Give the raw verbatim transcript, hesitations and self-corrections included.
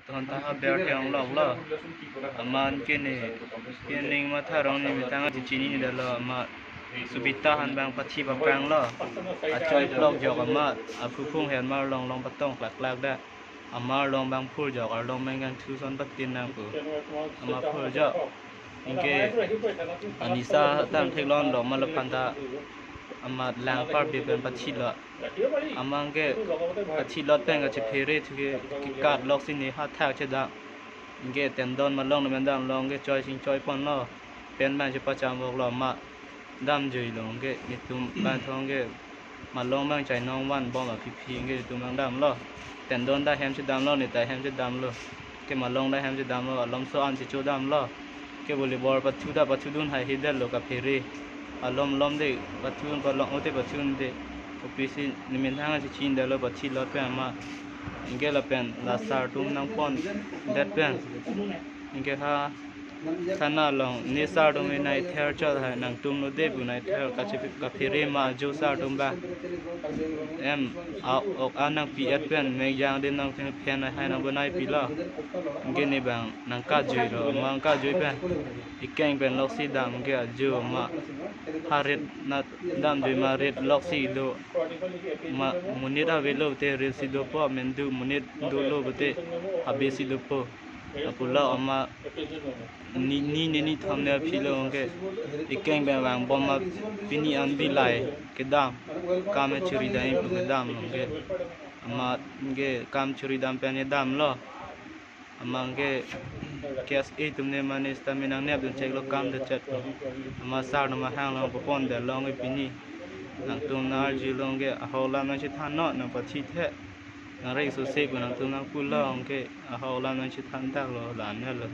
Ton ta ha ber theong lok lo. Amat ke ne, ke ning matha rong ne methang chichini ne dalo amat. Subita han bang pathi paprang lo. Achoi plok jok amat. Aphu phung hen mar long long patong klak klak da. Amar long bang phur jok, arlong mengkang thu son patin nang pu. Amat phur jok. Anke anisa tang theklong lo ma laphan ta amat lang par bi pen pathi lo. Amat anke pathi lot pen kachephere thu ke, kekat lok si ne ha thak chedam. Anke tendon malong na mendam long ke choi sing choi pon lo. Pen bang chepacham vok lo amat. Dam jui lo anke netum bang thong ke malong bang chainong van bom aphi phi anke netum bang dam lo. Tendon ta hem chedam lo, ne ta hem chedam lo. Ke malong ta hem chedam lo, alom so an checho dam lo. Ke volleyball pathu ta pathudun hai hi det lo kaphere. Alom lom de pathudun, palong ote pathudun de. Kopisi ne methang chichini det lo pathi lot pen amat. Anke lapen la sar atum nangpon det pen. Anke ha thana along ne sar atum nai ther chot hai nangtum lo de pu nai ther kache kaphere ma ajo sar atum ba. Em a ok a nangpi et pen mek jang de nang tin phen hai nang bonai pi lo. Anke ne bang nangkat jui lo, amat nangkat jui pen. Ikeng pen lok si dam anke ajo amat. Ha rit na dam jui ma rit lok si do. Ma monit avelo te rit si dopo, mendu monit dolo pute habe si dopo. Lapulo amat ni ni ne ni thom ne aphi lo anke. Ikeng pen vang bom ma pini an bi lai kedam. Kam churi dam pu kedam anke. Amat anke kam churi dam pen ne dam lo. Amat anke K S A atum ne mane stamina nangnep dun chek lo kam de chet lo. Amat sar no mahang long popon de long ke pini. Nangtum nang arju long ke ahok alam nangchethan non nang pathi the. Nang reng so se pu nangtum nangpu long ke ahok alam nangchethan dak lo la ne lo.